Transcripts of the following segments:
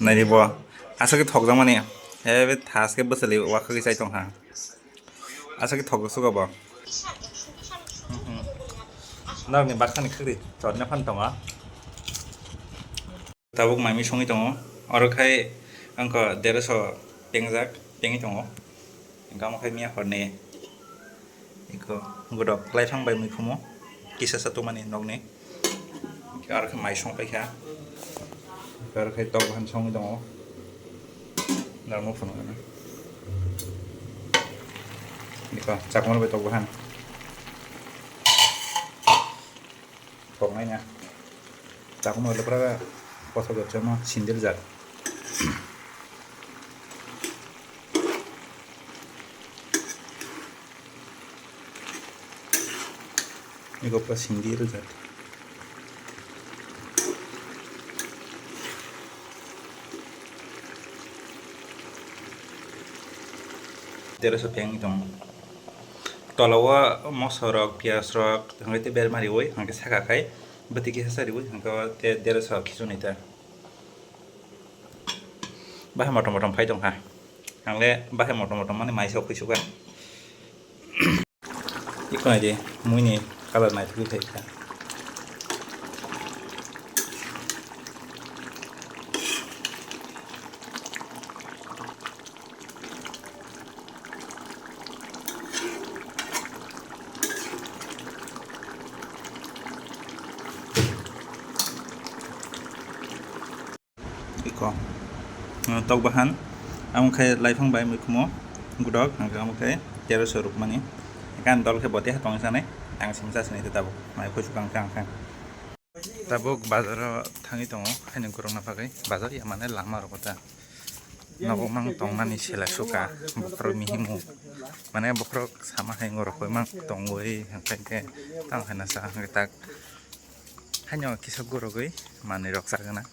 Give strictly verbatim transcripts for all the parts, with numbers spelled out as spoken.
Naidi bo. Aswk khe thokjakmani. Ebe thaske bwsali wakhagwi chai tongkha. Aswk khe thokjak sugo bo. Mhm. Nokni bakhani khwrwi chorna phan tongo. Tabuk mai mui songwi tongo. Oro khai wngkha dereso pengjak, pengwi tongo. Hingke omo khai miya horni iko godok laifang bai mui khumo kisa sa tongmani nokni. Hingke aro khe mai song paikha. Hingke aro khai tok bahan songwi tongo. Norok phunukgana. Iko chakmar bai tok bahan. Koknai na. Takuma le pura kothok jotjama sindel jat. Ego pura sindel jat. Teroso peng tong. Tola o moso rok, piyaj rok, hingke tei berma riui, hingke saka khai bwtwi kisa sa riui, hingke o te deroso khichunwi ta. Bahai motom motom phai tongkha. Ang le bahai motom motom mani mai sok phuisukha. Iko nai di, muini colour naithokgwi phaikha. Iko. Tok bahan. Amo khe laifang bai mui khumo. Godok, hingke amo khe teroso rukmani. Hingke ang dol khe boti ha tong sanai. Ang simsa sini tabuk. Mai khusu kang kang kang. Tabuk bazar o thangwi tongo, haino gorokna bagwi. Bazar ya mane lama rogo ta. Nogo mang tongnani sela suka, bokhorok mihimu. Mane bokhorok sama hai ngorok koi mang tongwi, hingke khe tang haino sa hingke tak. Haino kisa gorogwi manwi rok chagana.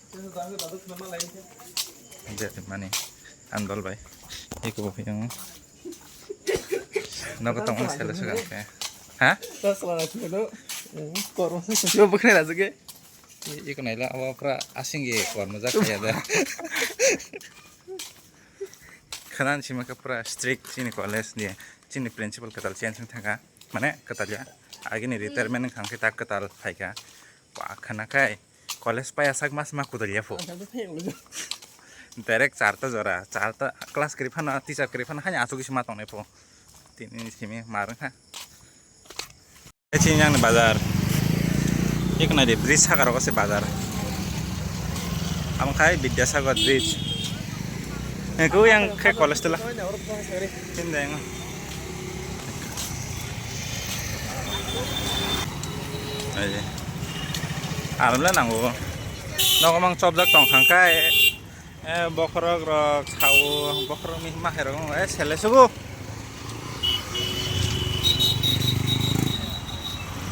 Mani andol bai. Eko bo yang. Nogo tongmani sela suka khe. Ha? Tasla na thino. Kormo sa sa bwkhwnai rajage. Iko naila abo pura asing ge kormo jak ya da. Khanan sima khe pura strict chini college ni, chini principal kwtal change wng thangkha, mane kwtal ya, agini retirement wngkha hwnkhe ta kwtal phaikha. Ba khana khai college paya sak mas ma kwtal ya pho. Direct charta jora, charta class kwrwi phano, teacher kwrwi phano hani asugwi sima tongnai pho. Tini simi mar wngkha. Chini yang ni bazar. Iko nai di bridge saka rogo se bazar. Amo khai Bidyasagar bridge. Eko yang khai college tela. Chini dai ngo. Aram le nango. Nogo mang chopjak tong khang khai. Eh, bokhorok rok sao, bokhorok ni mahai rok, eh, sele sugu.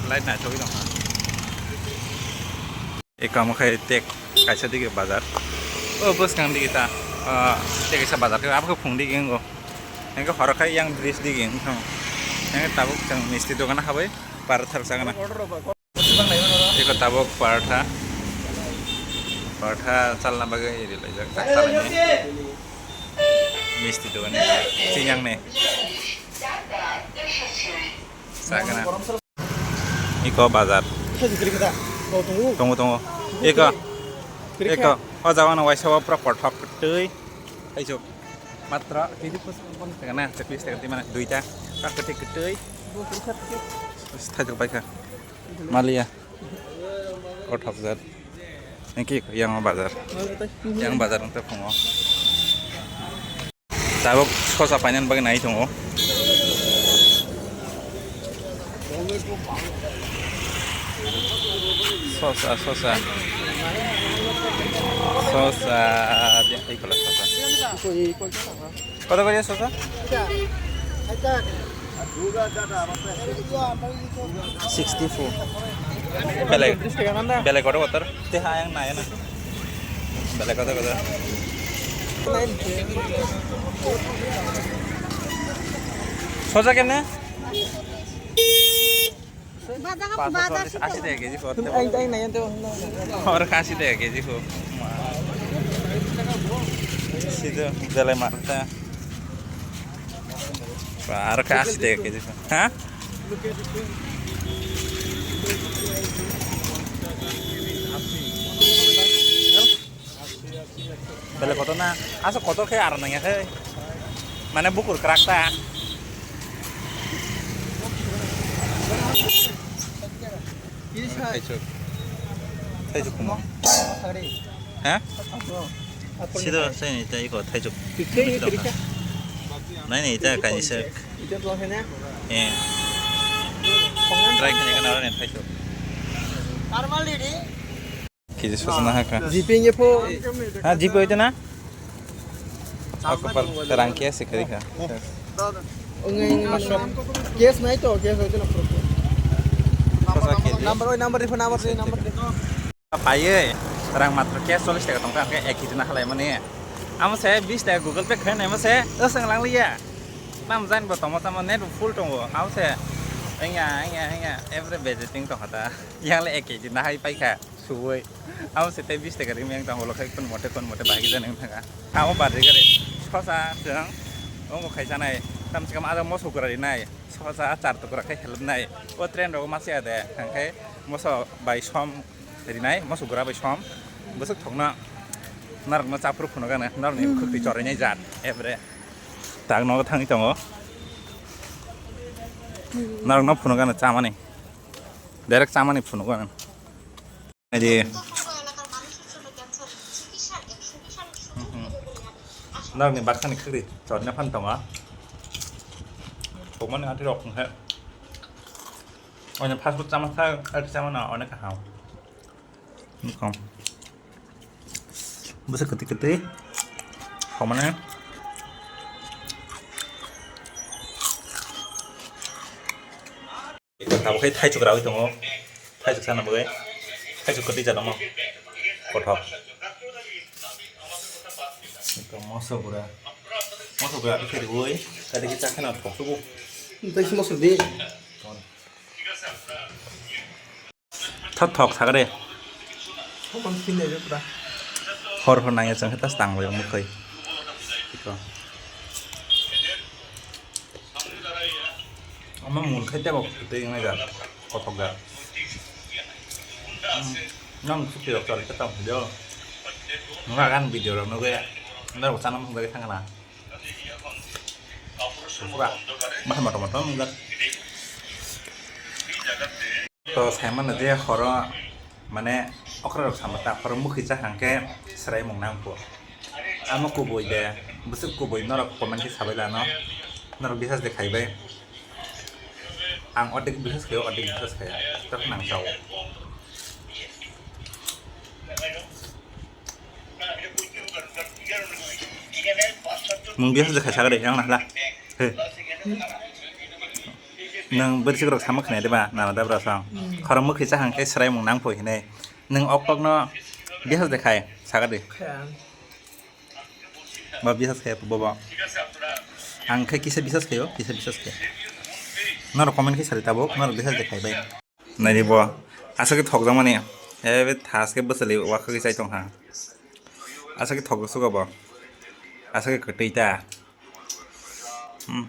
Light na chogwi tong. Ekam khai tek kaisa dige bazar. O bwskang dige ta, ah, tek kaisa bazar khe abo khe phung dige ngo. Hengke horo khai yang bridge dige wngkha. Hengke tabuk chwng misti dogan habai par thar sagana. Eko tabuk paratha. Paratha chalna bagwi ri laijak, tak salaini. Misti dogan ni, chinyang ni. Sagana. Eko bazar. Tongo, tongo. Eko. Eko. O jaga no waisa o pura kothok kwtwi. Taichuk. Matra, tini pos pon tega na, chaklis tega tini mana, duita. Tak ketik ketui. Thajuk baikha. Malia. Kothok jat. Niki yang bazar. Yang bazar nang phungo. Tabuk sosa painan bagwi nai tongo. Sosa, sosa. Sosa, dia, ikola sosa. Kota kota sosa? Sixty four. Belai, belai kota kotor? Te ha yang nai na. Belai kota kota. Sosa kene? Paanch chollis, ashi taka keji ko. Oro ashi taka keji ko. Belai marta. Ba, aro khe asi taka kg. Ha? Belai kotor na? Asa kotor khe aro nangya khe. Mane bukur kwrak ta. Thaisuk. Thaisuk kumo. Ha? Sida sai ni tai ko thaisuk. Nai ni ta kaisa. Eh. Try khani kana aro ni thaisuk. Kiji sosa na haka. G P nge pho. Ha, G P oito na? Aku pal terang kia sekali ka. Onge, onge, onge. Cash nai to, cash oito na problem. Sosa kiji. Number, oi, number di pho, number di, number di. Paiye, rang matro cash chollish taka tongkha, hwnkhe ek kg na halai mani. Amo se bish taka Google Pay khainai mo se, aswng lang liya. Nam jan bo tomo tamo net full tongo, amo se. Engya, engya, engya, every budgeting tongkha ta. Yang le ek kg na hai paikha, suwoi. Amo se tei bish taka rimeng tong, ulo khai kun mote, kun mote bahai jani wng thangkha. Amo barjak gari, sosa chwng, omo khai sanai, tam se kam ada moso gura rinai, sosa char tukra khai helpnai. O train rogo masiya de, hwnkhe moso bai som. Rinai, moso gura bai som. Bwswk thokno norokno chaphuru phunukgano, norokni khwtwi chorainai jat, ebre. Tak nogo thangwi tongo. Norokno phunukgano chamani. Direct chamani phunukgano. Naidi. Norokni baksani khwtwi chorina phan tongo. Thokmani atirok wngkhe. Oino fast food chama sa, ati chama na onek kaham. Kom. Bwswk kwtwi kwtwi. Komane. Iko tabuk khai thaisuk rawi tongo. Thaisuk sana bagwi. Thaisuk kwtwi jatamo. Kothok. Iko moso gura. Moso gura ati khe riwi. Tadi kita khana thoksugo. Tei moso di. Thok thok sakre. Hor hor nangya chang khe tas tang bai mwkhai. Iko. Ama mun khai tebo tei ngai ga. Kothok ga. Nang suki rok chari kata video. Nang video rok nugaya. Nang channel mung gari thangana. Pura. Mah moto moto nungjak. To saimano je horo mane okra rok sama ta horo mukhi cha hangke serai mung nang po. Amo kubui de, bwswk kubui norok comment khe sabai lano. Norok bisas de khaibai. Ang odik bisas khayo, odik bisas khaya. Tok nang chao. Mung biasa je khaisa gari yang lah lah. He. Nang bersi rok sama khna de ba, nana da bra sang. Khorang mukhi cha hang khe serai mung nang poi hinai. Nang ok ok no biasa je khai sagadi. Ba biasa khai bo ba. Ang khe kisa biasa khayo, kisa biasa khayo. Noro comment khe sari tabuk, noro biasa je khai bai. Naidi bo. Aswk thokjakmani. Ebe thaske bwsali wakhagwi chai tongkha. Aswk thokjak sugo bo. Aswk kwtwi ta. Hmm.